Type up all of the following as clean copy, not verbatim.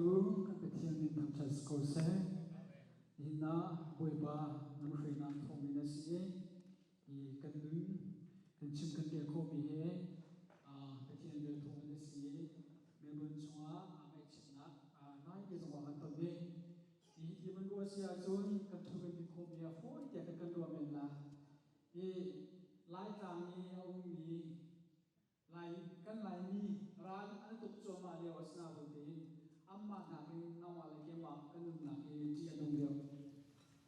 Thluachuahtu kan Pathian min thangṭhat si ko seh. Nihin ah Bawipa lamhruainak thawngin a si i kan nun kan chim kan rel khawhmi hi Pathian vel thawngin a si i Melbourne chungah aa ngaihchiatnak ngai zong ah kan ton ve. Hi ti van ruah si ahcun kan thu kan ti khawhmi a fawi tiah kan ruah men la. Hi Laitlang i a ummi Lai kan Laimi ral an tuk cuahmah lio a si na tein anmah nakin nangmah le keimah kan nunnak hi ṭih a nung deuh.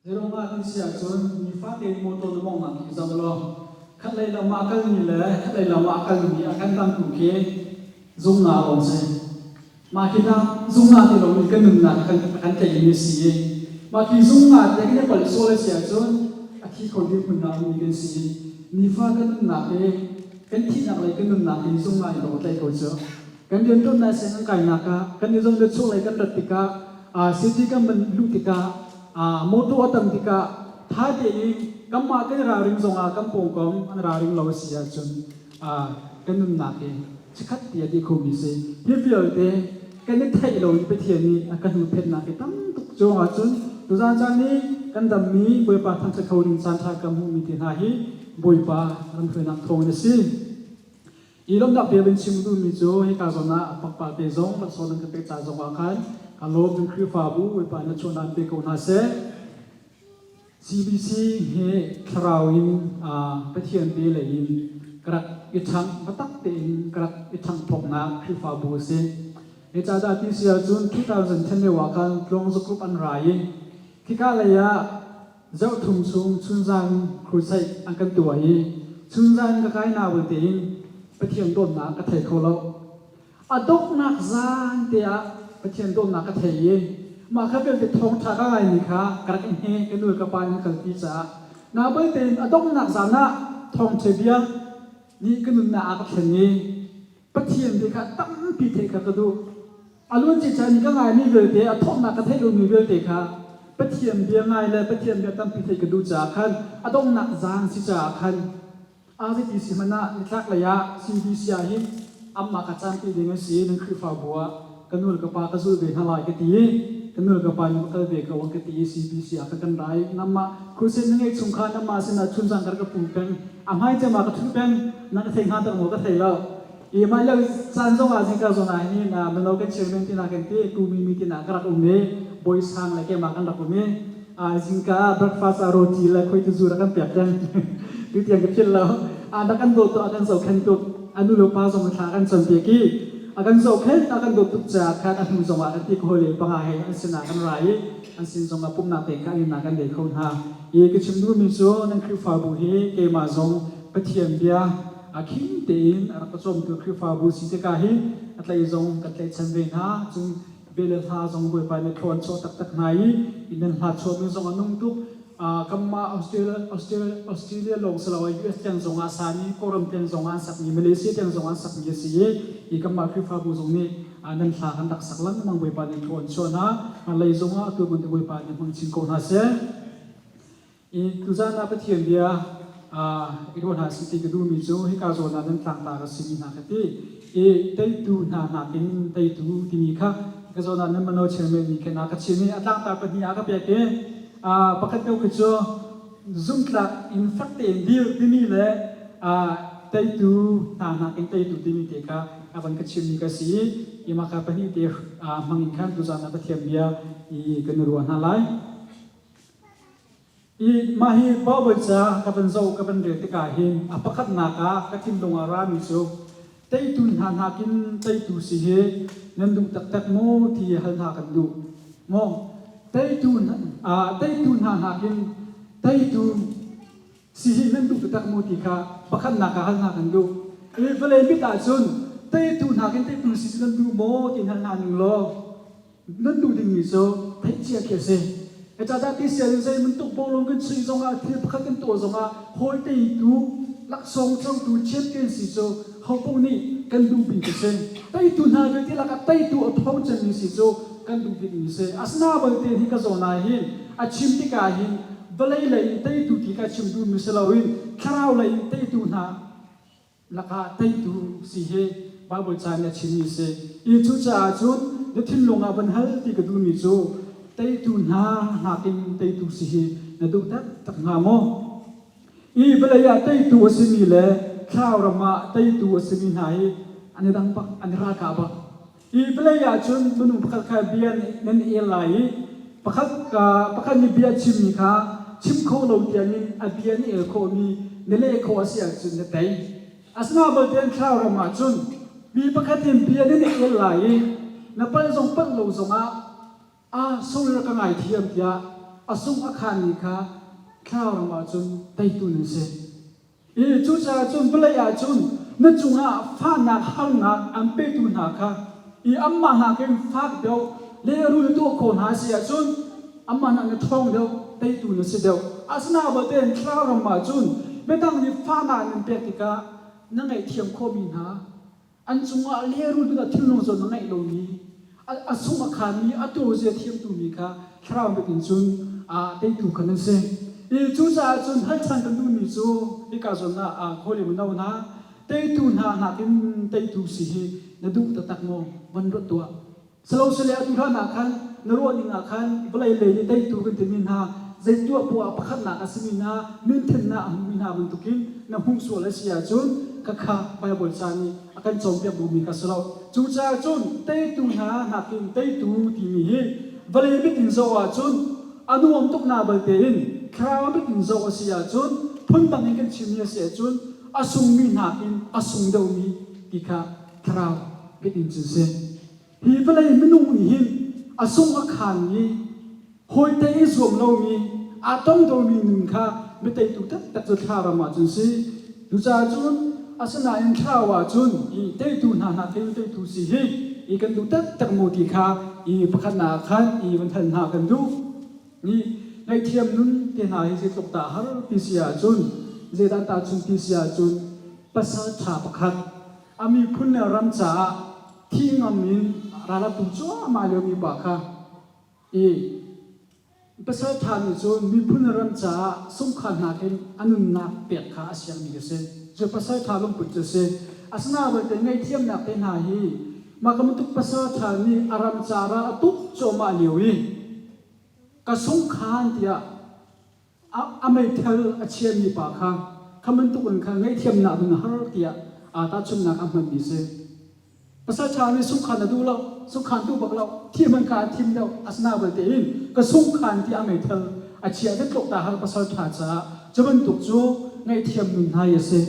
Zeiruangah ti si ahcun nifate in motor na mawnghnak khi zoh law khatlei lam ah a kalmi le khatlei lam ah a kalmi a kan dangtu khi zungna lawng si. Mah khi dah zungna ti loin kan nunnak kan kan tleimi a si i mah khi zungna te kan i palh sual a si ahcun a thi kho dirhmun ah ummi kan si i nifa kan nunnak hi kan thihnak le kan nunnak hi zungna in dawh tlaih ko cu. Kan rianṭuannak sianginn kan kainak ah kan i zong le chuaklei kan rat tikah city kan van luh tikah motor a tam tikah tha tein kanmah kan i ralring zongah kan pawngkam an ralring lo a si ahcun kan nunnak hi chikkhat ti a ti khomi si. Hi vialte kan i theih lo i Pathian nih a kan huhphenhnak hi tam tuk cuang ahcun tuzaan caan i kan dammi Bawipa thangṭhat kho ding caan ṭha kan hmuhmi te hna hi Bawipa lamhruainak thawngin a si. I lawmhnak bia van chim duhmi cu hika zawn ah pakpal te zong laksawng nan ka pek ca zong ah khan ka lawm in Khrihfabu Bawipa na chuahnak pe ko hna seh. CBC hi thlarau in Pathian te lei in ka rak i ṭhangh biatak tein ka rak i ṭhanghphawknak Khrihfabu a si. Zeicadah ti si ahcun 2010 lio ah khan Tluangzu Group an ra i khika lei ah Zarhthum chung chunzan crusade an kan tuah i chunzan ka kai na tein Pathian dawtnak ka thei kho lo. A donghnak zan te ah Pathian dawtnak ka thei i mah kha vialte thawngṭha ka ngaimi kha ka rak i hne ka nu le ka pa in an kalpi caah na bal tein a donghnak zan ah thawngṭha bia nih ka nunnak a ka thlen i Pathian bia kha tampi theih kha ka duh. A luanci caan i ka ngaimi vialte, a thawhnak ka theih lomi vialte kha Pathian bia ngai le Pathian bia tampi theih ka duh caah khan a donghnak zan si caah khan a zeiti si hmanh ah nitlak lei ah CBC ah hin amah ka caanpi ding a si nan Khrihfabu ah ka nu le ka pa ka zul ve hna lai ka ti i ka nu le ka pa nih va kal ve ko an ka ti i CBC ah ka kan rai namah crusade na ngeih chung kha namah sinah chunzang kar ka pu peng a hmai cem ah ka thu peng na ka thei hnga tak maw ka thei lo I mah lio caan zong ah zingka zawn ah hin mino kan chairman tina kan ti kumi mi tina ka rak um i bawi sang le keimah kan rak um i zingka ah breakfast ah roti le khoi tu zu rak kan pek peng tu tiang ka philh lo na kan dawt a kan zohkhenh tuk a nu le pa zong thla kan cawnpiak i a kan zohkhenh a kan dawt tuk caah khan a hnu zong ah kan ti ko le panga he an sinah kan ra i an sin zong ah pumnak te kha an kan lei kho hna i ka chim duhmi cu nan Khrihfabu hi keimah zong Pathian bia a khim tein a rak ka cawmtu Khrihfabu si tikah hin a tlaih zong kan tlaihchan ve hna. Cun bia le hla zong Bawipa nih thlua an chuah taktak hna i inn an hla chuahmi zong a nung tuk. Kanmah Australia, Australia, Australia lawng si lo US tiang zong ah sami, Kawlram tiang zong ah an sakmi, Malaysia tiang zong ah an sakmi a si i hi kanmah Khrihfabu zong nih nan hla kan rak sak lengmang Bawipa nih thlua an chuah hna. Lei zong ah atu bantuk Bawipa nih hmang chin ko hna seh. I tuzaan ah Pathian bia i ruah hna sih ti ka duhmi cu hika zawn ah nan tlangtar a simi hna ka ti. I teitu hna nakin teitu timi kha ka zawn ah nan mano chairman nih khin a ka chim i a tlangtar pahnih a ka pek i pakhat deuh khi cu zumtlak in fek tein dir timi le teitu hna nakin teitu timi te kha a van ka chimmi ka si i i mah kha pahnih te hmang in khan tuzaan ah Pathian bia i kan i ruah hna lai. I mah hi Baibal ca ka van zoh ka van rel tikah hin a pakhatnak ah ka thinlung ah rami cu teitu hna nakin teitu si hi nan duh taktak maw ti hal hna kan duh maw teitu teitu hna nakin teitu si hi nan duh taktak maw ti kha pakhatnak ah hal hna kan duh. I vawlei mit ahcun teitu nakin teitu si cu nan duh maw ti hal hna ning law Nan duh dingmi cu theihcia khi a si. Zeicahtiah ti sial in zei bantuk bawlung kan chuih zongah thil pakhat kan tuah zongah hawi teitu laksawng cotu champion si cu hopaoh nih kan duh bik a si. Teitu hna vialte lakah teitu a tho cemmi si cu kan duh bikmi a si. Asinain balte hi ka zawn ah hin a chim tikah hin vawlei lei in teitu ti kha chim duhmi si loin thlarau lei in teitu hna lakah teitu si hi Baibal ca nih a chimmi a si. I cucaah cun na thinlung ah van hal ti ka duhmi cu teitu hna nakin teitu si hi na duh taktak hnga maw? Hi vawlei ah teitu a simi le thlarau ram ah teitu a simi hna hi an i dang bak, an i ralkah bak. Hi vawlei ah cun minung pakhat kha bia nan el lai i pakhat pakhat nih bia chimmi kha chim kho lo tiangin a bia na el khawhmi na leh khawh a si ahcun na tei. Asinain balte thlarau ram ah cun mi pakhat in bia nan i el lai i na palh zong palh lo zongah a sorry ka ngaithiam tiah a sung a khanmi kha thlarau ram ah cun teitu nan si. I cucaah cun vawlei ah cun na cungah fahnak harnak an petu hna kha i anmah nakin fak deuh lehrul tuah khawh hna si ahcun amah nak na ṭhawng deuh, teitu na si deuh. Asinain batein thlarau ram ah cun midang nih fahnak an in pek tikah na ngaihthiam khawhmi hna, an cungah lehrul duhnak thinlung zawn na ngeih lomi, a sung a khanmi, a turzia thiamtumi kha thlarau mit in cun teitu kha nan si. I cucaah cun halchan kan duhmi cu hika zawn ah khuali mino hna, teitu hna nakin teitu si hi na duh taktak maw? Van ruat tuah. Silosile atu hlan ah khan na ruahning ah khan vawlei lei nih teitu kan timi hna zei tuah poah pakhatnak a simi hna minthennak a hmumi hna bantukin na hmuh sual a si ahcun khakha Baibal ca nih a kan cawnpiak duhmi kha si lo. Cucaah cun teitu hna nakin teitu timi hi vawlei mit in zoh ahcun a nuam tuk na balte in thlarau mit in zoh a si ahcun phundang in kan chimmi a si ahcun a sungmi nakin a sung deuhmi ti kha thlarau mit in cun si. Hi vawlei minung nih hin a sung a khanmi, hawite i zuam lomi, aa tongdormi nun kha miteitu taktak cu thlaram ah cun si. Cucaah cun asinain thlarau ah cun i teitu hna nakin teitu si hi i kan duh taktak maw ti kha i pakhatnak ah khan i van hal hna kan duh. Ni ngaihthiam nun te hna hi zeitluk dah har ti si ahcun, zeidah tahchun ti si ahcun pasal ṭha pakhat a miphun le ram caah thi ngam in ral a tu cuahmah liomi pa kha i pasal ṭha nih cun miphun le ram caah sungkhan nakin a nunnak pek kha a siangmi a si. Cu pasal ṭha lungput cu a si. Asinain vialte ngaihthiamnak te hna hi mah ka bantuk pasal ṭha nih a ram ca ral a tuk cuahmah lio i ka sungkhan tiah a meithal a chiami pa kha kha bantuk in kha ngaihthiamnak ding a har tiah aa tahchunhnak a hmanmi si. Pasal ṭha nih sungkhan a duh lo, sungkhan duh bak lo, thi hmanh kha a thim deuh, asina belte in ka sungkhan ti a meithal a chiah te tluk ta har pasal ṭha caah cu bantuk cu ngaihthiam nun hna hi a si.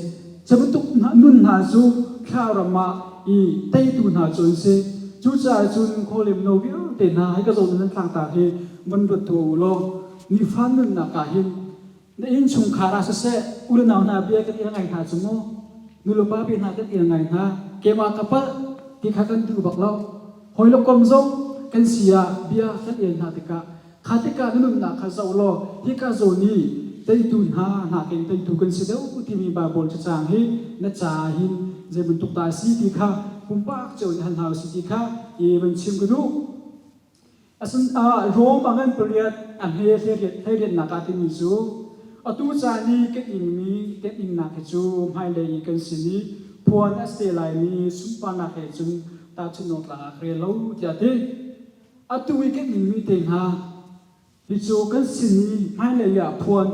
Cu bantuk nun hna cu thlarau ram ah i teitu hna cu an si. Cucaah cun khualim no vialte hna hi ka zawn nan tlangtar hi van ruat tuah u law nifa nunnak ah hin na innchungkhar ah siseh u le nau hna bia kan el ngai hna cu mu nu le pa bia hna kan el ngai hna keimah ka palh ti kha kan duh bak lo hawi le kom zong kan si ah bia kan el hna tikah kha tikah na nunnak kha zoh law hika zawn i teitu hna nakin teitu kan si deuh timi Baibal cacang hi na ca hin zei bantuk dah a si ti kha pumpak cio nih hal hna usih ti kha i van chim ka duh. Asin Rom a ngan pariat a hme hleiriatnak ah timi cu atu caan i kan inmi kan innak hi cu hmailei i kan sin i phuan a si te laimi sunparnak he cun tahchunh awk tlak ah ka rel lo tiah a ti. Atu i kan inmi te hna hi cu kan sin i hmailei ah phuan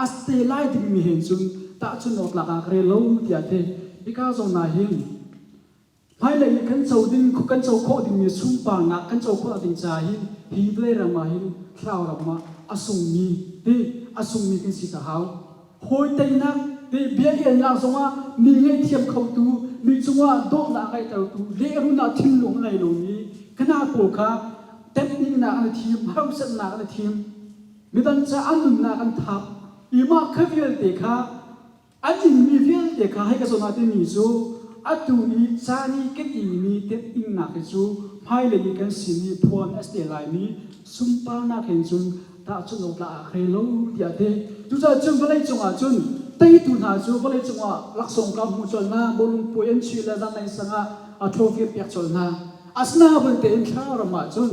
a si te lai dingmi he cun tahchunh awk tlak ah ka rel lo tiah a ti. Hika zawn ah hin Hmailei i kan co ding kan co khawh dingmi sunparnak kan co khawh ding caah hin hi vawlei ram ah hin thlarau ram ah a sungmi ti a sungmi kan si ka hau. Hawi teinak ti bia elnak zongah mi ngaihthiam khotu mi cungah dawtnak a ngeihtertu lehrulnak thinlung a ngei lomi kana pawl kha temhnak an i thim harsatnak an i thim midang caah an nunnak an thap i mah kha vialte kha An inmi vialte kha hei ka zawn ah timi cu atu i caan i kan inmi temhinnak hi cu hmailei i kan sin i phuan a si te laimi sunparnak hin cun tahchunh awk tlak ah ka rel lo tiah a ti. Cucaah cun vawlei cungah cun teitu hna cu vawlei cungah laksawng ka hmuh colh hna, bawlung puai an chuih le zanlei sang ah a trophy an pek colh hna. Asinain tein thlarau ram ah cun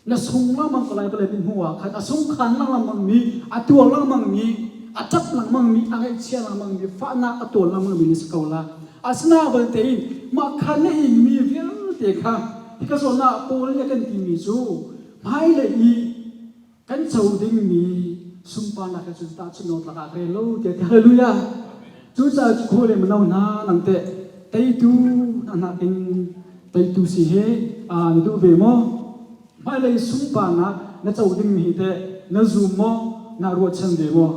na sung lengmang ko lai vawlei min hmu ah khan a sungkhan lengmang mi a tuar lengmang mi a ṭap lengmang mi a ngaihchia lengmang mi fahnak a tuar lengmang mi na si ko la asina balte in mah kha na in mi vialte kha Hika zawn ah Paul nih a kan timi cu hmailei i kan co dingmi sunparnak he cun tahchunh awk tlak ah rel lo tiah ti. Hallelujah! Cucaah cu khaw le mino hna nang teh teitu hna nakin teitu si hi na duh ve maw? Hmailei sunparnak na co dingmi hi teh na zum maw? Naa ruahchan ve maw?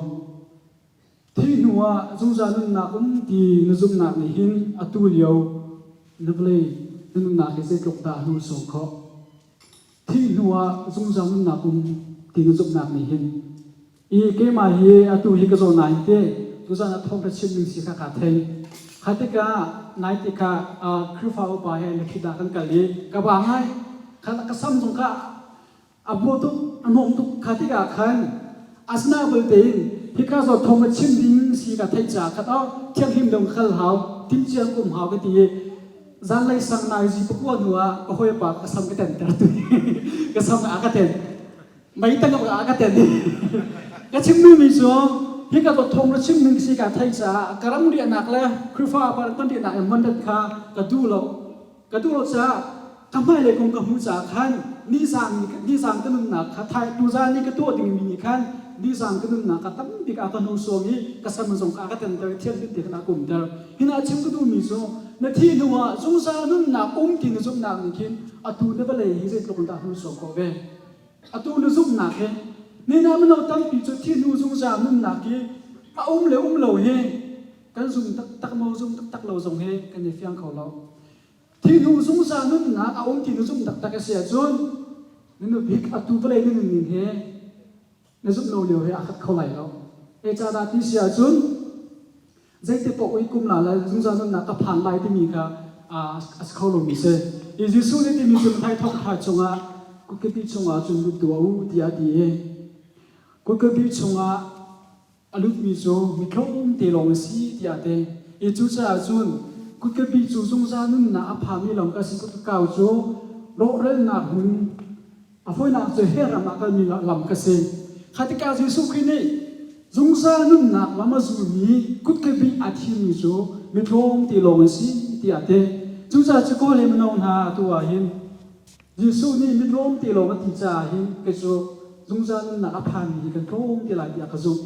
Thih hnu ah zungzal nunnak um ti na zumhnak nih hin atu lio na vawlei na nunnak hi zeitluk dah a hnursuan khawh? Thih hnu ah zungzal nunnak um ti na zumhnak nih hin i keimah hi atu hi ka zaw nain te tuzan ah thawngṭha chim ding si kha kaa thei. Kha tikah nai tikah Khrihfa upa he Lakhit ah kan kal i ka ba ngai. Kha ka sam zong kha A bua tuk, a hnawm tuk kha tikah khan asina belte in hika zaw thawng a chim ding si ka theih caah khat oh thianghlim dong ka kal hau, timhcia ka um hau ka ti i zanlei sang nai zi pakua hnu ah ka hawipa ka sam ka tenter tu ka sam a ka ten mei tang a ka ten ka chim mi cu hika zaw thawng ra chim ding si ka theih caah ka ram riahnak le Khrihfa pa kan riahnak in mandat kha ka duh lo. Ka duh lo caah ka hmailei kong ka hmuh caah khan nizan nizan ka nunnak kha thai tuzan ni ka tuah dingmi nih khan nizan ka nunnak kha tambik a ka hnursuang i ka sam zong kha a ka tenter i thianghlim te khan a ka umter. Hin ah chim ka duhmi cu na thih hnu ah zungzal nunnak um ti na zumhnak nih khin atu na vawlei hi zeitluk in dah hnursuang khawh ve. Atu na zumhnak hi nihin ah mino tampi cu thih hnu zungzal nunnak hi a um le um lo hi kan zum taktak maw zum taktak lo zong hi kan i fiang kho lo. Thi hnu zungzal nunnak a um ti na zumh taktak a si ahcun na nubik atu vawlei na nunning he na zumh lo lio he aa khat kho lai lo. Zeicadah ti si ahcun zeiti paoh i kum la le zungzal nunnak ka phan lai timi kha a si kho lomi si. I Jesuh nih timi cu Matthai thawngṭha chungah kutkepi chungah cun lut tuah u tiah a ti i kutkepi chungah A lutmi cu mi tlawmte lawng a si tiah a ti. I cucaah cun kutkepi cu zungzal nunnak a phami lawng ka si. Kutkau cu rawhralnak hmun a fawinak cu hell ram ah kalmi lam ka si. Kha tikah Jesuh Khrih nih zungzal nunnak lam a zulmi kutkepi a thimmi cu mi tlawmte lawng an si tiah a ti. Cucaah cu kawl he mino hna atu ah hin Jesuh nih mi tlawmte lawng a ti caah hin kei cu zungzal nunnak a phanmi hi kan tlawm te lai tiah ka zumh.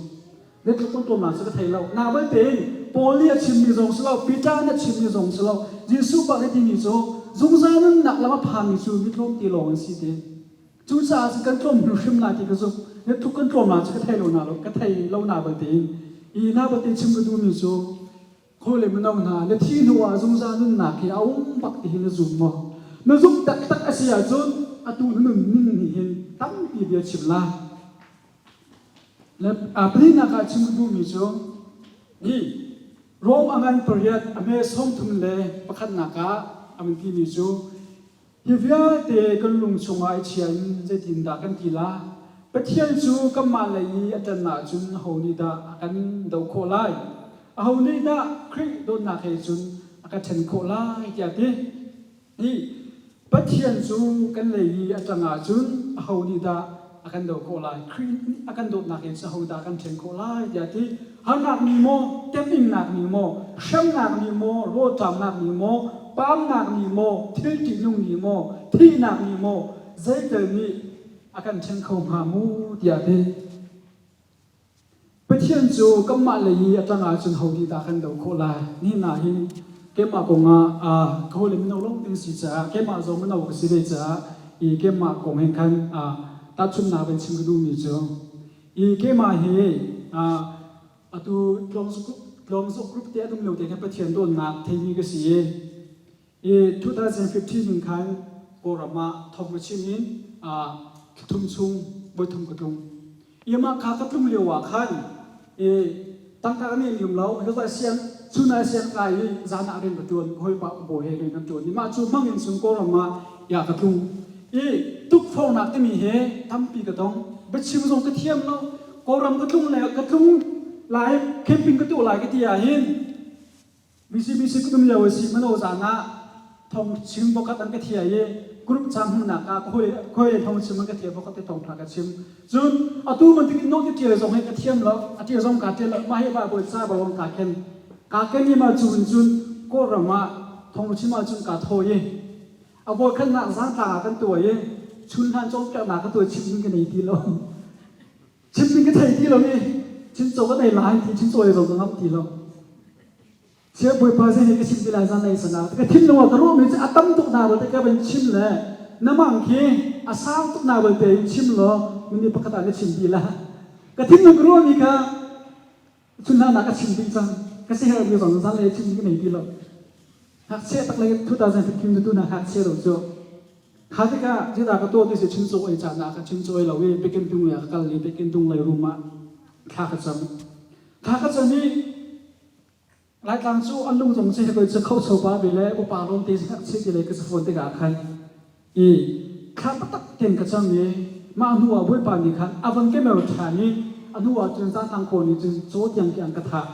Zeitluk kan tlawm lai cu ka thei lo. Na belte in Paul nih a chimmi zong si lo, Peter nih a chimmi zong si lo, Jesuh bak nih timi cu zungzal nunnak lam a phanmi cu mi tlawmte lawng an si ti. Cucaah cun kan tlawm hnu hrim lai ti ka zumh. Zeitluk kan tlawm lai cu ka thei lo na lo, ka thei lo na belte in. I na belte chim ka duhmi cu Hawile mino hna, na thih hnu ah zungzal nunnak hi a um bak ti hi na zum maw? Na zumh taktak a si ahcun atu na nunning nih hin tampi bia chim lai. Le pahnihnak ah chim ka duhmi cu hi Rom a ngan pariat a hme sawmthum le pakhatnak ah a van timi cu Hi vialte kan lung chungah i chia in zeitindah kan ti la? Pathian cu kanmah lei i a ṭan ahcun aho nih dah a kan doh khawh lai? Aho nih dah Khrih dawtnak he cun a kan ṭhen khawh lai? tiah a ti. Hi Pathian cu kan lei i a ṭang ahcun aho nih dah a kan doh khawh lai? Khrih nih a kan dawtnak he cun ahodah a kan ṭhen khawh lai? tiah a ti. Harnak nih maw, temhinnak nih maw, hremnak nih maw, rawlṭamnak nih maw, paamnak nih maw, thil ṭihnung nih maw, thihnak nih maw, zeitel nih a kan ṭhen kho hnga mu tiah a ti. Pathian cu kanmah lei i a ṭang ahcun ho nih dah kan doh khawh lai? Nihin ah hin keimah kong ah ka hawile mino lawng ding si caah keimah zong mino ka si ve caah i keimah kong hin khan tahchunhnak van chim ka duhmi cu I keimah hi atu tlawngzuk group te an um lio te khan Pathian dawtnak theimi ka si i i 2015 in khan Kawlram ah thawng ka chim in thum chung voi thum ka tlung. I mah kha ka tlung lio ah khan i tangka ka nei liam lo hi siang chun ah siang kai i zan ah rian ka tuan hawipa bawi he rian kan tuan i mah cu hmang in cun Kawlram ah ya ka tlung. I tukforhnak timi hi tampi ka tong. Biachim zong ka thiam lo. Kawlram ka tlung le ka tlung lai camping ka tuah lai ka ti ahhin BCBC ka um lio a si mano zan ah thong chim vokat an ka thia i group cam hmuhnak ah ka hawi hawi thong chim an ka thia vokat te thong tha ka chim. Cun atu bantuk in note tial zong hi ka thiam lo. A tial zong ka tial lo. Mah hi Bible ca balong ka ken. Ka ken i ma cun cun Kawlram ah thong chim ahcun ka thaw i. A voikhatnak zaangtlang ah kan tuah i chun hlan cawnpiaknak ka tuah chim ding ka nei ti lo. Chim ding ka thei ti lo i chimcaw ka nei lai ti chimcaw ei zong ka ngamh ti lo. Sia Bawipa zei he ka chim ti lai zan lei sana ka thinlung ah ka ruahmi cu a tam tuk na te ka van chim le na mang khi a sang tuk na te in chim law minute pakhat ah na chim ti la. Ka thinlung ka ruahmi kha chun hlan ah ka chim ding cang. Ka siherhmi zong zan lei chim ding ka nei ti lo. Ngakchia tak lei 2015 tu na ngakchia lo cu. Kha tikah zeidah ka tuah ti si chuncaw ei caan ah ka chuncaw ei lo i biakinn tung lei ah ka kal i biakinn tung lei room ah thla ka cam. Thla ka cam i Laitlang cu an lung zong cu hikoi cu khocho pa ve le upa lawm te ngakchia ti lei ka si fawn tikah khan i thla taktak ten ka cam i mah hnu ah Bawipa nih khan a von ka mer ṭhan i a hnu ah cun zatlang kaw nih cun caw tiang khi an ka thah.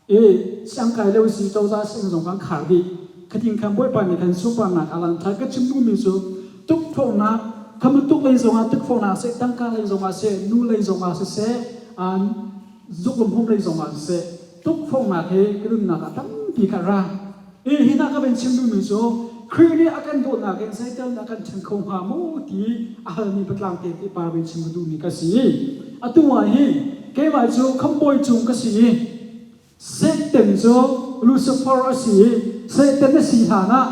I siangkai lio si cozah sianginn zong kan khar dih. Khatin khan Bawipa nih khan sunparnak a langthar ka chim duhmi cu tukforhnak khamutuk lei zongah tukforhnak seh tangka lei zongah seh nu lei zongah siseh zuklum lei zongah siseh tukforhnak hi ka nunnak ah tampi kha ra. I hi hna ka van chim duhmi cu Khrih nih a kan dawtnak in zeitel nih a kan ṭhen kho hnga maw ti a halmi patlang te ti par van chim ka duhmi ka si. Atu ah hin keimah cu khambawi cung ka si i Satan cu Lucifer a si i Satan a si hlanah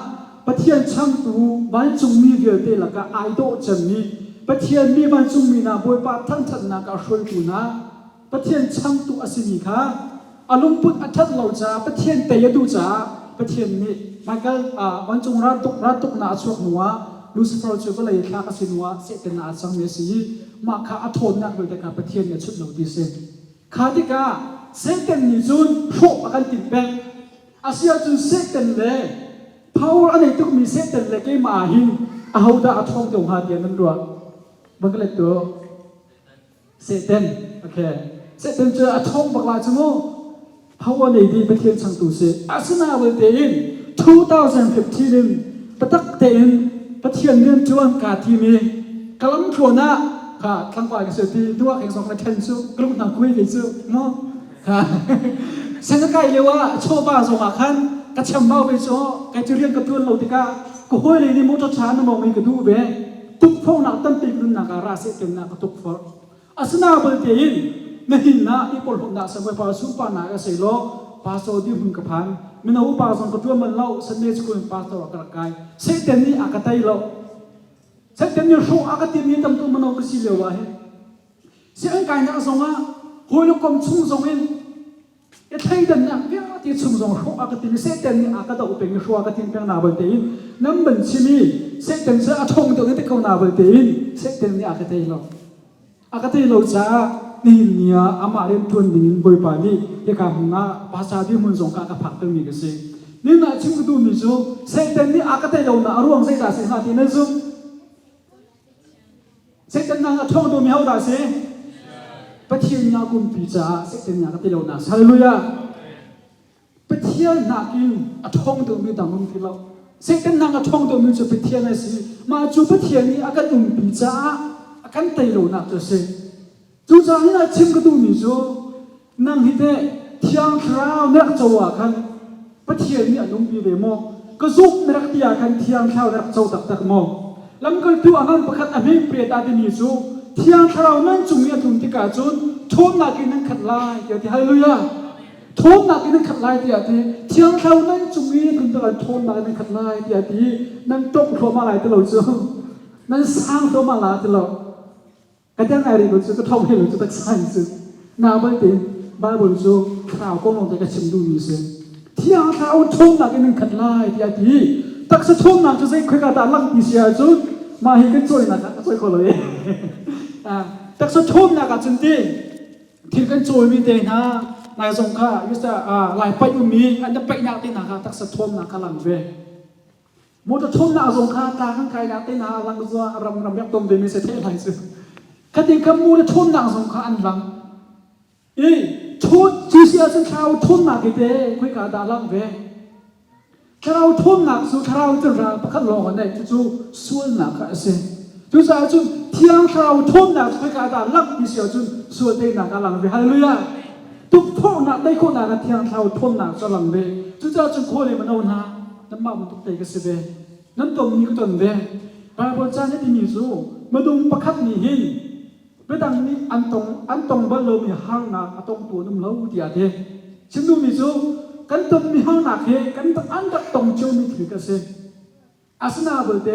Pathian changtu vancungmi vialte lakah ai dawh cemmi Pathian mi vancungmi hna Bawipa thangṭhatnak ah hruaitu hna Pathian changtu a simi kha a lungput a ṭhat lo caah Pathian tei a duh caah Pathian nih Michael vancung raltuknak a chuak hnuah Lucifer cu vawlei thlak a si hnuah Satan ah a cangmi a si i mah kha a ṭhawnnak vialte kha Pathian nih a chut lo ti a si. Kha tikah Satan nih cun hrawh a kan timh peng. Asiahcun Satan le power a nei tukmi Satan le keimah ah hin ahodah a ṭhawng deuh hnga tiah nan ruah? Va ka let tuah. Satan, okay. Satan cu a ṭhawng bak lai cu mu. Power nei dih Pathian changtu si. Asinain tein 2015 in biatak tein Pathian rian ṭuan kaa tim i ka lamthluan ah kha tlangval ka si ti duak he zong na ṭhen cu ka lung hna kui ve cu mu. Kha Sengakai lio ah chawva zong ah khan ka chambau ve cu kai cu rian ka ṭuan lo tikah ka hawile nih motor ṭha na mawng in ka duh ve. Tukforhnak tampi nunnak ah ra seh tinak ka tukforh. Asina balte in na hin ah i porhlawtnak Samuel sunparnak a sei law pastor dirhmun ka phan. Mino upa zong ka ṭuan bal lo Sunday school in pastor ah ka rak kai. Satan nih a ka tei lo. Satan nih hrawh a ka timmi tam tuk mino ka si lio ah hin. Sianginn kainak zongah hawi le kom chung zong in I thleidannak vialte chung zong hrawh a ka tim i Satan nih a ka doh peng i hrawh a ka tim peng na balte in nan ban chim i Satan cu a ṭhawng deuh na ti ko na balte in Satan nih a ka tei lo. A ka tei lo caah nihin ni ah amah rian ṭuan ding in Bawipa nih hika hmun ah pasa dirhmun zong ka ka phaktermi ka si. Nihin ah chim ka duhmi cu Satan nih a ka tei lonak a ruang zeidah a si hnga ti nan zumh? Satan nang a ṭhawng dawmi hodah a si? Pathian nih a kumpi caah Satan nih a ka ti lo nak. Hallelujah! Pathian nakin a ṭhawng deuhmi dang um ti lo. Satan nang a ṭhawng deuhmi cu Pathian a si. Mah cu Pathian nih a kan umpi caah a kan tei lonak cu a si. Cucaah hin a chim ka duhmi cu nang hi teh Thiang Thlarau na rak co ah khan Pathian nih an umpi ve maw? Ka zumh na rak ti ah khan Thiang Thlarau na rak co taktak maw? Lamkaltu a ngan pakhat a hme priat ah timi cu Thiang Thlarau nan cung i a tlun tikah cun ṭhawnnak in nan khat lai tiah a ti. Hallelujah! Ṭhawnnak in nan khat lai tiah a ti. Thiang Thlarau nan cung i a tlun tikah ṭhawnnak in nan khat lai tiah a ti. Nan tongh thluahmah lai ti lo cu. Nan sang thluahmah lai ti lo. Ka der ngai rih ko cu ka thong he lo cu taksa in cu na balte Bible cu thlarau kong lawng te ka chim duhmi si. Thiang thlarau ṭhawnnak in nan khat lai tiah a ti. Taksa ṭhawnnak cu zei khoika dah lang ti si ahcun mah hi kan cawinak ah ka cawi kho lo i. Taksa ṭhawnnak ah cun ti thil kan cawimi te hna nai zong kha lai paih ummi an paihnak te hna kha taksa ṭhawnnak kha lang ve. Motor thawmnak zong kha tlang kan kainak te hna lang zua ram ram yak tom ve mi se the lai cu. Khatin kha mu le thawmnak zong kha an lang. I thawt cu si ahcun thlarau thawmnak hi te khoika dah lang ve. Thlarau thawmnak cu thlarau cu ral pakhat lawng an nei cucu sualnak kha a si. Cucaah cun thiang thlarau thawmnak cu khoika dah lang ti si ahcun sual teinak a lang ve. Hallelujah. Tukforhnak tei khawhnak ah thiang thlarau thawmnak cu a lang ve. Cucaah cun khawi le mano hna nanmah bantuk te ka si ve. Nan tonmi ka ton ve. Baibal ca nih a timi cu minung pakhat nih hin midang nih an tong an tong bal lomi harnak a tongtu an um lo tiah a ti. Chim duhmi cu kan tonmi harnak hi kan an rak tong ciomi thil ka si. Asinain belte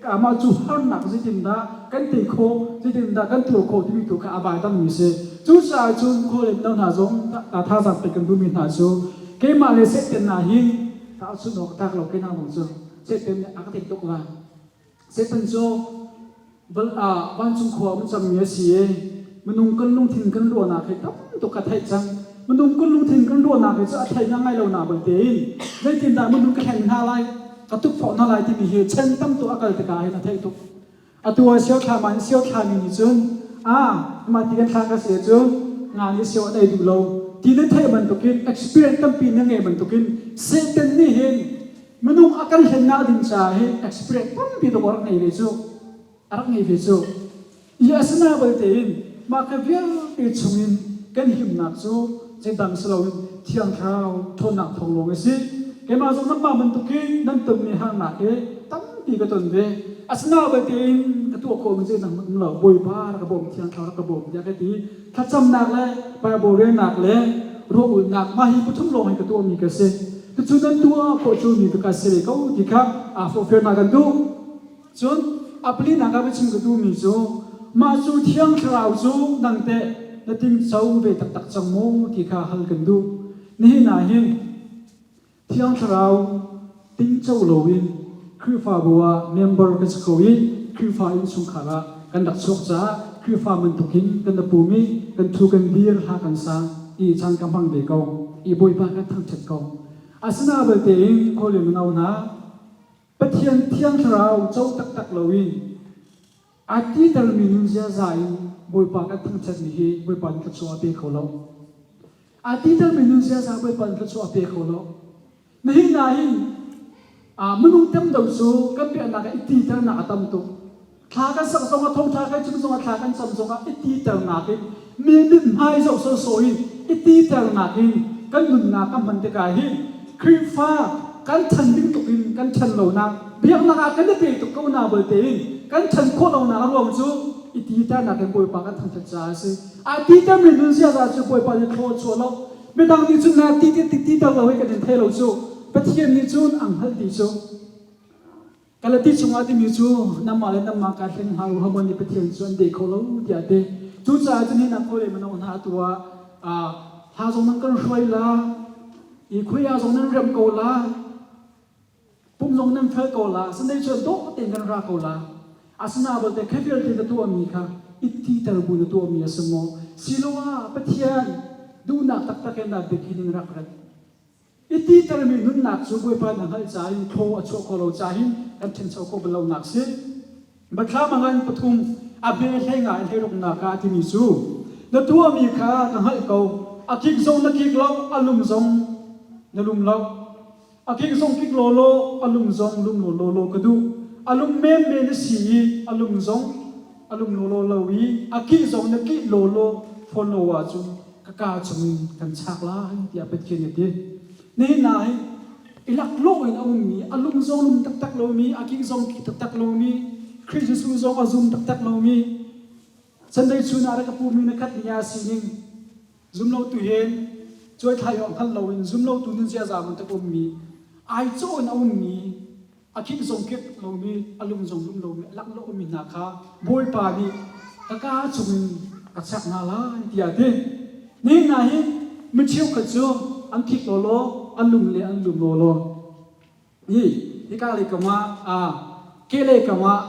amah cu harnak zeitindah kan tei khawh, zeitindah kan tuar khawh timi tu kha a vai dangmi si. Cucaah cun khualem no hna zong thazaang pek kan duhmi hna cu keimah le Satan hna hi tahchunh awk tlak lo ke hna zong cu Satan nih a ka tei tuk la. Satan cu vancung khua um cangmi a si i minung kan lungthin kan ruahnak hi tam tuk ka theih cang. Minung kan lungthin kan ruahnak hi cu a thei ngai lo na belte in zeitindah minung ka hlen hna lai, ka tukforh hna lai timi hi chan tam tuk a kal tikah hin a theih tuk. Atu ah sio thla man sio thlami nih cun a mah ti kan thla ka si cun nga nih sio an ei duh lo ti nan theih bantukin experience tampi na ngei bantukin Satan nih hin Minung a kan hlennak ding caah hin experience tampi tuk a rak ngei ve cu. A rak ngei ve cu. I asina belte in mah ka vialte chungin kan himnak cu zeidang si loin Thiang Thlarau ṭhawnnak thawng lawng a si. Keimah zong nanmah bantukin nan tonmi harnak hi tampi ka ton ve. Asina belte in ka tuah khawhmi zeidang um lo. Bawipa rak ka bawm, Thiang Thlarau rak ka bawm tiah ka ti. Thlacamnak le Baibal relnak le ruah-ulhnak mah hi pathum lawng hi ka tuahmi ka si. Cucu nan tuah khawh cu mi ka si ve ko ti kha aa forhfialnak kan duh. Cun a palinak ah biachim ka duhmi cu mah cu Thiang Thlarau cu nang teh na tingco ve taktak cang maw ti kha hal kan duh. Nihin ah hin Thiang Thlarau tingco loin Khrihfabu ah member kan si ko i Khrihfa innchungkhar ah kan rak chuak caah Khrihfa bantukin kan pum i kan thu kan dir hla kan sa i caan ka hmang ve ko i Bawipa kan thangṭhat ko. Asina belte in khuali mino hna Pathian Thiang Thlarau co taktak loin a titermi nun ziaza in Bawipa kan thangṭhatmi hi Bawipa nih thluachuah a pe kho lo. A titermi nun ziaza Bawipa nih thluachuah a pe kho lo. Nihin ah hin minung tam deuh cu kan biaknak ah i titernak a tam tuk. Thla kan sak zongah thongtha kan chim zongah thla kan cam zongah i titernak in mi mithmai zoh sawsawh in i titernak in kan nunnak kan hman tikah hin Khrihfa kan ṭhan ding tuk in kan ṭhan lonak biaknak ah kan i pe tuk ko na belte in kan ṭhan khawh lonak a ruang cu i titernak in Bawipa kan thangṭhat caah a si. A titermi nun ziaza cu Bawipa nih thlaw a chuah lo. Midang nih cun na ti ti ti ter lo hi kan in thei lo cu. Pathian nih cun ang hngalh ti cu. Galati chungah timi cu nangmah le nangmah kaa hleng hna u hamon nih Pathian cu an deh kho lo tiah a ti. Cucaah cun hi nak le mino hna atu ah hla zong nan kan hruai la, i khuia zong nan rem ko la, pum zong nan fel ko la, Sunday cu dawh tein kan ra ko la. Asina belte kha vialte na tuahmi kha ittiter bu na tuahmi a si maw? Siloah Pathian duhnak taktak in dah biakinn in rak rat. I titermi nunnak cu Bawipa na hngalh caah in thaw a chuah khawh lo caah hin kan ṭhencho khawh bal lonak si. Biathlam a ngan pathum a hme hlei nga in hlei ruknak ah a timi cu na tuahmi kha ka hngalh ko a kik zong na kik lo a lum zong na lum lo a kik zong kik law law a lum zong lum law law law ka duh a lum menmen a si i a lum zong a lum law law lo i a kih zong na kih law law fawn lo ahcun ka kaa chungin kan chak lai tiah Pathian a ti. Nihin ah hin i laklawh in a ummi, a lung zong lum taktak lomi, a ki zong ki taktak lomi, Khrih Jesuh zong a zum taktak lomi, Sunday chun ah rak ka pumi na khat ni ah sining zum lo tu hin cuai thlai awk hngal loin zum lo tu nun ziaza bantuk ummi, ai cawh in a ummi, a khik zong khik lomi, a lung zong lum lomi, a laklawh ummi hna kha Bawipa nih ka kaa chungin ka chak hna lai tiah a ti. Nihin ah hin mi cheukhat cu an khik lawlaw, an lum le an lum lawlaw. Hi hika lei kam ah kehlei kam ah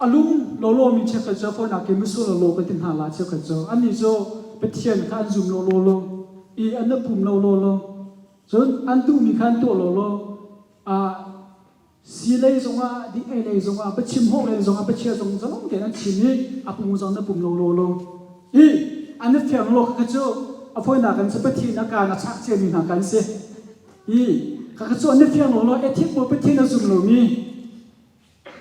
a lum lawlawmi cheukhat cu fawinak ke mitsur lawlaw kan ti hna la cheukhat cu annih cu Pathian kha an zum lawlaw lo i an pum lo lawlaw cun an duhmi kha an tuah lawlaw si lei zongah di ei lei zongah biachim hawk lei zongah biachia zong zalong tein an chim i a pum zong na pum lo lawlaw i an i fiang lo kha cu a fawinak in cu Pathian a kaan a chak ciami hna kan si i kha cu an i fiang lo law ethic pawl Pathian a zum lomi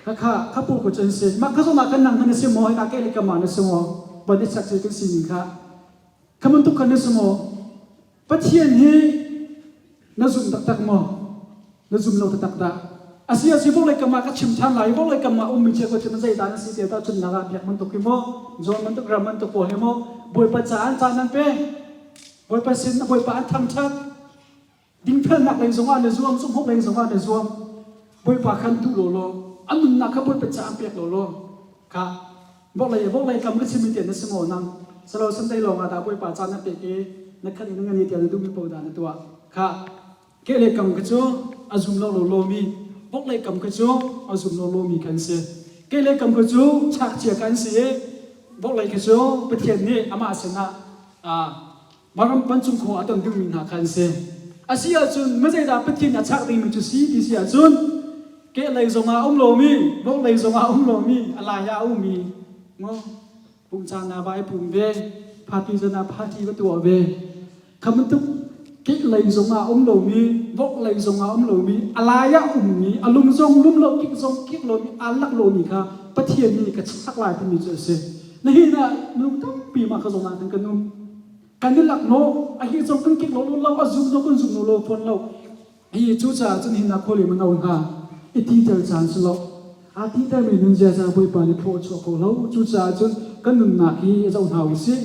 Khakha khapu ko cun si mah kha zong ah kan nang na si maw hika ke le kama na si maw ban i chak ci kan sining kha kha bantuk khan na si maw Pathian hi na zum taktak maw na zum lo taktak dah? Asi asi vawlei kam ah ka chim ṭhan lai. Vawlei kam ah ummi cheukhat cu zeidah na si ti tahchunhnak ah biak bantuk hi maw, zawn bantuk ram bantuk pawl hi maw, Bawipa ca an caan an pe. Bawipa sin Bawipa an thangṭhat. Dingfelnak lei zongah an i zuam, zumhawk lei zongah an i zuam. Bawipa khan duh law law, an nunnak kha Bawipa ca an pek law law, kha vawlei vawlei kam ka chimmi te na si maw nang? Salo Sunday lawng ah dah Bawipa ca na pek i na khat in na ngan i tiah na duhmi paoh dah na tuah. Kha Kehlei kam kha cu a zum lo lomi, bawklei kam kha cu a zum lo lomi kan si. Kehlei kam kha cu chakchia kan si i bawklei kha cu Pathian nih amah sinah varam vancung khua a ton dingmi hna kha an si. A si ahcun mazeidah Pathian a chak dingmi cu si ti si ahcun kehlei zongah a um lomi, bawklei zongah a um lomi, a lai ah a ummi maw pum caan ah vai pum ve, party zan ah party va tuah ve. Kha bantuk kehlei zongah um lomi, voklei zongah um lomi, a lai ah ummi, a lung zong lum lo, kik zong kik lomi, aa lak lomi kha Pathian nih ka chak lai timi cu a si. Nihin ah minung tampi mah kha zongah kan kan um. Kan i lak lo, a hi zong kan kik lo lo, a zum zong kan zum lo lo fawn lo. Hi cucaah cun hin ah khuali mano hna i titer caan si lo. Aa titermi nun ziaza Bawipa nih thlawh a chuah ko lo. Cucaah cun kan nunnak hi zoh hna u sih.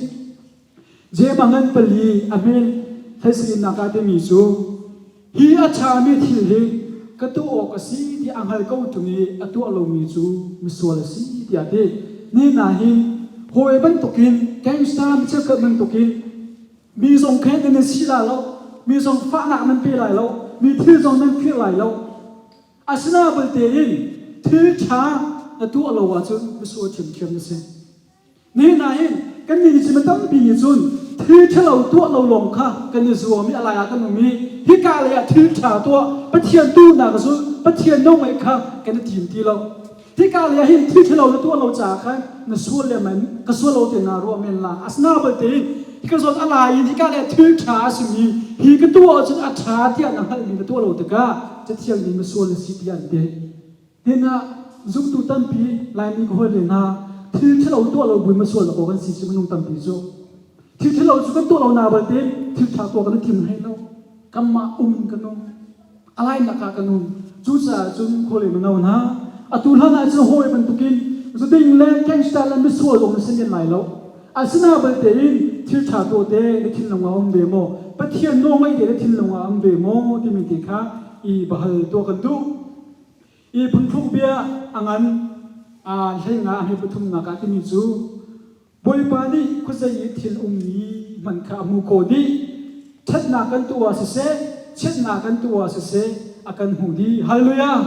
Jeim ngan pali a hme hlei ah timi cu hi a ṭhami thil hi ka tuah awk a si ti a hngal ko ṭung i a tuah lomi cu misual a si tiah a ti. Nihin ah hin hawi bantukin gangster mi cheukhat bantukin mi zong khen nan si lai lo, mi zong fahnak nan pe lai lo, mi thil zong nan fir lai lo. Asinain belte in thil ṭha na tuah lo ahcun misual ṭhiamṭhiam na si. Nihin ah hin kannih nih cun tampi nih cun thil ṭhalo tuah lo lawng kha kan i zuam i a lai ah kan um i hika lei ah thil ṭha tuah Pathian duhnak zulh Pathian nawlngaih kha kan i tim ti lo. Hika lei ah hin thil ṭhalo na tuah lo caah khan na sual le men ka sual lo ti naa ruah men la. Asinain belte hika zawn a lai in hika lei ah thil ṭha a simi hi ka tuah ahcun a ṭha tiah na hngalhmi na tuah lo tikah Cathiang nih misual na si tiah an ti. Hin ah zumtu tampi Laimi ka hawi hna thil ṭhalo tuah lo buin masual awk kan si cu minung tampi cu. Thil ṭhalo cu kan tuah lo na balte thil ṭha tuah kan i thim hlei lo. Kanmah um kan um. A lainak ah kan um. Cucaah cun khualei mino hna atu hlan ah cun hawi bantukin zuding le gangster le misual zong na si men lai lo. Asina balte in thil ṭha tuah te na thinlung ah um ve maw? Pathian nawl ngaih te na thinlung ah um ve maw? timi te kha i bahal tuah kan duh. I phungthluk bia a ngan hleinga he pathumnak ah timi cu Bawipa nih khuazei i thil ummi hmanh kha a hmu khawh dih. Ṭhatnak kan tuah siseh, chiatnak kan tuah siseh, a kan hmuh dih. Hallelujah!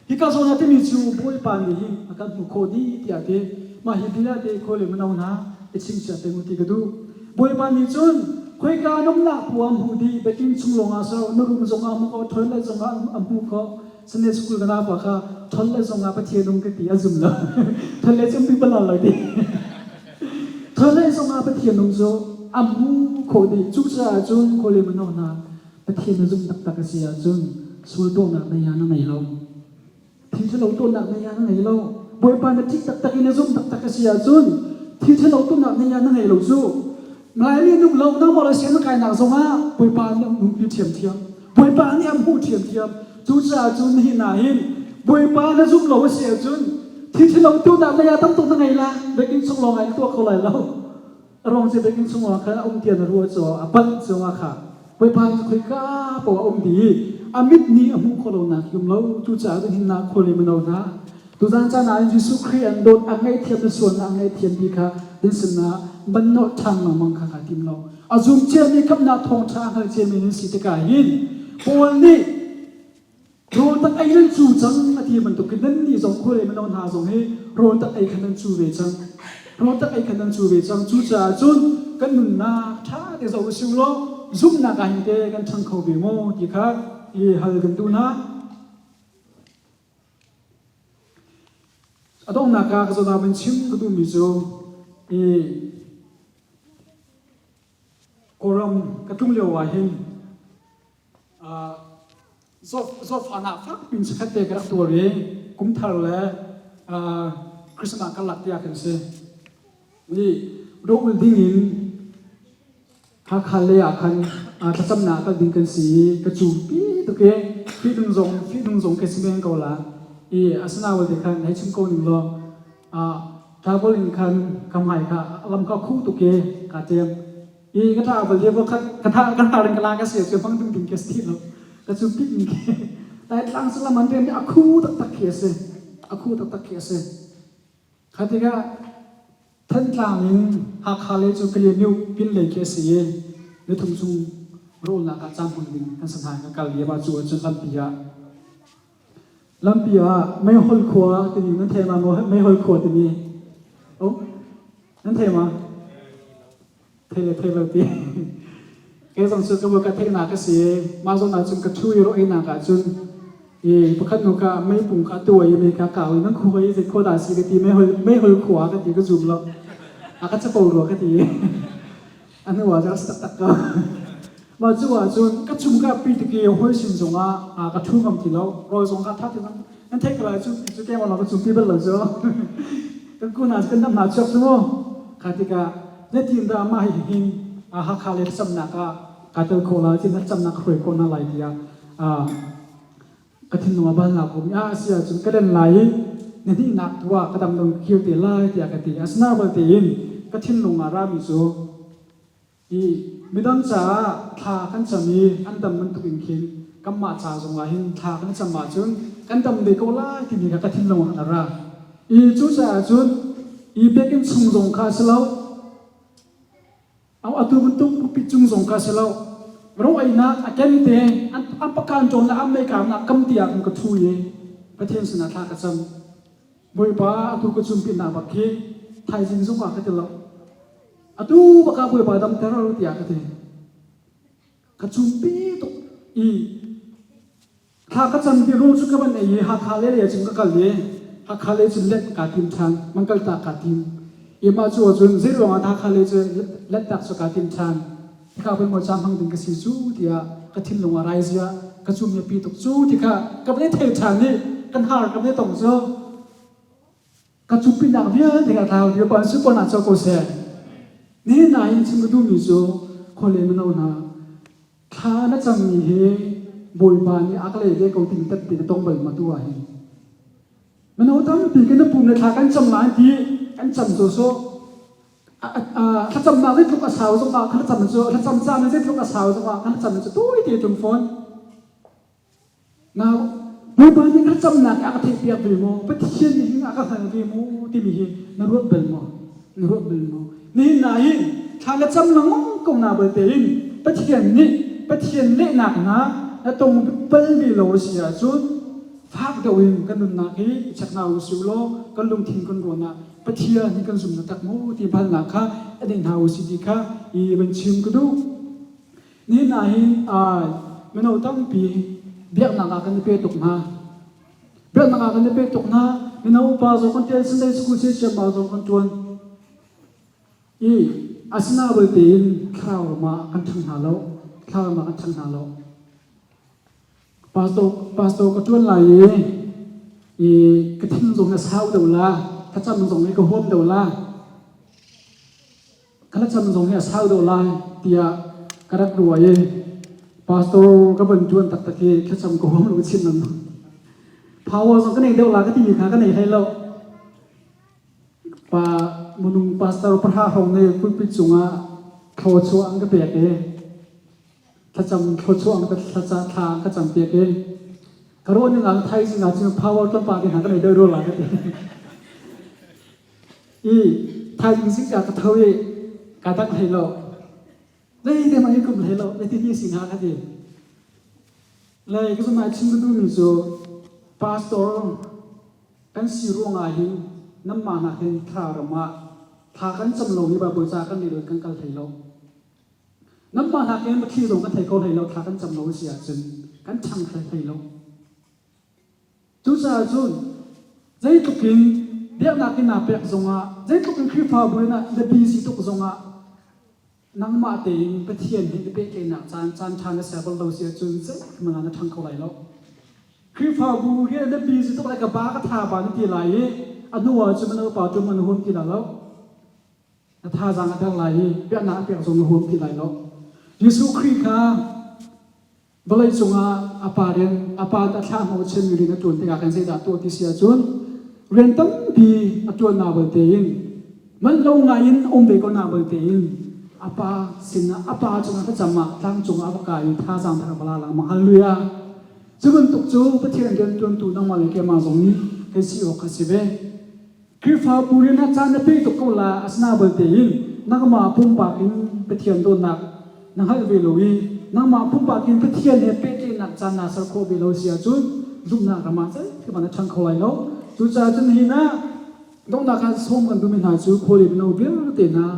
Hika zawn ah timi cu Bawipa nih hi a kan hmuh khawh dih tiah a ti. Mah hi bia te khual le mino hna i chingchiah peng u ti ka duh. Bawipa nih cun khoika an umnak poah a hmuh dih. Biakinn chung lawngah so na room zongah a hmuh khawh, toilet zongah a hmuh khawh. Sunday school ka pa kha toilet zongah Pathian um ka ti a zum lo. Toilet cu um bik bal lo ti. Toilet zongah Pathian um cu a hmuh khawh dih. Cucaah cun khual le mino hna Pathian na zumh taktak a si ahcun sual tuahnak na ya na ngei lo. Thil ṭhalo tuahnak na ya na ngei lo. Bawipa na ṭih taktak i na zumh taktak a si ahcun thil ṭhalo tuahnak na ya na ngei lo cu. Laimi nung lo nangmah le sian na kainak zongah Bawipa nih an nunpi ṭhiamṭhiam. Bawipa nih an hmuh ṭhiamṭhiam. Cucaah cun nihin ah hin Bawipa na zumh lo a si ahcun thil ṭhalo tuahnak na ya tam tuk na ngei la. Biakinn chung lawng ah na tuah kho lai lo. A ruang cu biakinn chung ah khan a um tiah na ruah cu a panh cungah kha Bawipa cu khoika paoh a um dih i a mit nih a hmuh khawh lonak hi um lo. Cucaah cun hinnak khua le mino hna tuzan caan ah Jesuh Khrih an dawt a ngaihthiam na sualnak a ngaihthiam ti kha nan sinah ban nolh ṭhan lengmang kha kaa tim lo. A zum ciami khamhnak thawngṭha a hngal ciami nan si tikah hin Paul nih Rawl tak ei nan cu cang a ti bantukin nannih zong khua le mino hna zong hi rawl tak ei kha nan cu ve cang. Rawl tak ei kha nan cu ve cang. Cucaah cun kan nunnak ṭha te zoh usih law zumhnak ah hin te kan ṭhang kho ve maw ti kha i hal kan duh hna. A donghnak ah ka zawn ah chim ka duhmi cu i Kawlram ka tlung lio ah hin Zawtfahnak fakpi in chikkhat te ka rak tuar i kumthar le Christmas karlak tiah kan si. I rawh ul ding in Hakha lei ah khan thlacamnak kal ding kan si i ka cumpi tuk i. Fihnung zong fihnung zong ka si men ko la. I asinain te khan hei chim ko ning law travel in khan ka hmai kha lam kha khu tuk i ka tem. I ka travel lio khat ka tha ka tha ring ka la ka si cu bang ding ding ke si lo. Ka cu pik in ke lai tlang su lam an rian a khu taktak khi a si. A khu taktak khi a si. Kha tikah Thantlang in Hakha lei cu Kalaymyo pinlei khi a si i nithum chung rawlnak ah caan hmang ding kan si hna. Ka kal lio ah cu ahcun lampi ah lampi ah Meihol khua timi nan thei ma maw Meihol khua timi oh nan thei ma thei le thei lo ti kei zong cu ka ka theihnak a si i mah zawn ah cun ka ṭhu i rawh einak ah cun i pakhat nu kha meipung kha a tuai i mei kha kau i nan khua i zei khua dah a si ka ti meihol meihol khua ka ti ka zum lo a ka capo rua ka ti a hnu ah cun taktak ko mah cu ah cun ka chung ka pi tik i hawi sin zong ah ka ṭhu ngam ti lo rawl zong kha ṭha ti nan theih ko lai cu cu keimah lawng ka cum pi bal lo cu kan kun ah kan dam hna chuak cu mu kha tikah Zeitin dah mah hihin Hakha le thlacamnak ah kaa tel khawh lai, zeitin thlacamnak ka hruai khawh hna lai tiah ka thinlung ah balnak um i a si ahcun ka len lai i ni hnihnak tu ah ka dam lo kir te lai tiah ka ti. Asinain balte in ka thinlung ah rami cu i midang caah thla kan cam i an dam bantuk in khin kanmah ca zong ah hin thla kan cam ahcun kan dam ve ko lai timi kha ka thinlung ah a ra. I cucaah cun i biakinn chung zong kha a si lo, atu bantuk pulpit cung zong kha a si lo. Ro einak a ken te, an pakan ṭawn le an meikam ah kam tiah ka ṭhu i Pathian sinah thla ka cam. Bawipa, atu ka cumpinak bak khi thaizing zong ah ka ti lo. Atu bak ah Bawipa damter tiah ka ti. Ka cumpi tuk i Thla ka cam ti rul cu ka van ei i Hakha le lei cun ka kal i Hakha lei cun let kaa tim ṭhan, man kaltak kaa tim. I mah cu ahcun zeiruang ah Hakha lei cu lettak cu kaa tim ṭhan. Hika pei maw caan hmang ding ka si cu tiah ka thinlung ah rai zia ka cum i a pi tuk cu ti kha ka van i thei ṭhan i kan har ka van i tong cu ka cupinak vialte ka thlau dih pa su pon ah cho ko seh. Nihin ah hin chim ka duhmi cu khuale mino hna Thla na cammi hi Bawipa nih a ka leh ve ko ti tette na tong bal ma tu ah hin. Mino tampi kan na pum le thla kan cam lai ti kan cam cu so thlacamnak zeitluk a sau zong ah thlacam cu thlacam caan zeitluk a sau zong ah thlacam cu tui te tum fawn. Now Bawipa nih thlacamnak a ka theihpiak ve maw? Pathian nih hin a ka hngal ve maw? timi hi na ruat bal maw? Na ruat bal maw? Nihin na hin thla na cam lengmang ko na balte in Pathian nih Pathian lehnak na na tong bal ve lo a si ahcun fak deuh in kan nunnak hi check hna u sih law kan lungthin kan ruan ah Pathian hi kan zum taktak maw ti balnak kha a ding hna u si ti kha i van chim ka duh. Nihin ah hin mino tampi biaknak ah kan i pe tuk hna. Biaknak ah kan i pe tuk hna. Mino upa zong kan ṭian, Sunday school siasiam zong kan ṭuan. I asina belte in thlarau ram ah kan ṭhang hna lo. Thlarau ram ah kan ṭhang hna lo. Pastor, pastor ka ṭuan lai i, i ka thin zong a sau deuh la, thlacam zong hi ka huam deuh la. Ka thlacam zong hi a sau deuh lai tiah ka rak ruah i pastor ka van ṭuan taktak i thlacam ka huam lo chin lengmang. Power zong ka nei deuh la ka timi kha ka nei hlei lo. Pa minung pastor pahra hrawng nih pulpit cungah thluachuah an ka pek i thlacam thluachuah an ka thlaca thla an ka cam piak i ka ruah ning ah thaizing ah cun power tlawmpal te hna ka nei deuh rua la ka ti. I thaizing zingka ka tho i ka dang hlei lo. Zeite hmanh i kum hlei lo. Zeiti ti si hnga ka ti. Le ka zumh ah chim ka duhmi cu pastor kan si ruangah hin nanmah nakin thla ram ah thla kan cam lo mi Bible ca kan rel kan kal hlei lo. Nanmah nakin thli zong kan thei kho hlei lo thla kan cam lo a si ahcun kan ṭhang hlei lo. Cucaah cun zeitluk in biaknak in naa pek zongah, zeitluk in Khrihfabu in na busy tuk zongah, nangmah tein Pathian he i pehtlaihnak caan caan ṭha na ser bal lo si ahcun zeihmanh ah na ṭhang kho lai lo. Khrihfabu rian na busy tuk lai ka ba ka tha ba na ti lai i a hnu ah cun na upa ṭum an huam ti lai lo. Na thazaang a der lai i biaknak a pek zong na huam ti lai lo. Jesuh Khrih kha. Vawlei cungah a pa rian a pa a thlah hnawh chinmi rian a ṭuan tikah kan zeidah tuah ti si ahcun rian tampi a ṭuan na balte in manh lo ngai in um ve ko na balte in a pa sinah a pa cungah thlacam ah tlang cungah a va kai i thazaang thar a va la lengmang. Hallelujah! Cu bantuk cu Pathian rianṭuantu nangmah le keimah zong nih kan si awk a si ve. Khrihfabu rian ah caan na pe tuk ko la, asina balte in nangmah pumpak in Pathian dawtnak na hngalh ve lo i nangmah pumpak in Pathian he pehtlaihnak caan naa ser khawh ve lo si ahcun zumhnak ram ah zeitik hmanh na ṭhang kho lai lo. Cucaah cun nihin ah donghnak ah sawm kan duhmi hna cu khuali mino vialte hna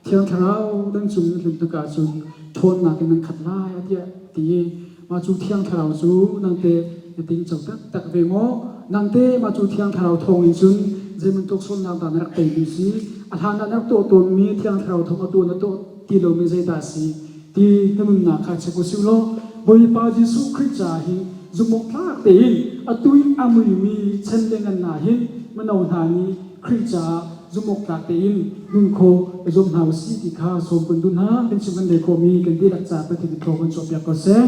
Thiang Thlarau nan cung in tlun tik ahcun ṭhawnnak in nan khat lai tiah ti i mah cu Thiang Thlarau cu nangte na tingco taktak ve maw? Nangte mah cu Thiang Thlarau thawng in cun zei bantuk sualnak dah na rak teimi si? A hlan ah na rak tuah tawnmi Thiang Thlarau thawng atu na tuah ti lomi zeidah a si? Ti na nunnak kha check usih law Bawipa Jesuh Khrih caah hin zumhawktlak tein atu i a muimi chan le ngan ah hin mino hna nih Khrih caah zumhawktlak tein nun khawh i zuam hna usih ti kha sawm kan duh hna. Kan chim kan leh khawhmi kan dihlak caah Pathian thaw kan chuahpiak ko seh.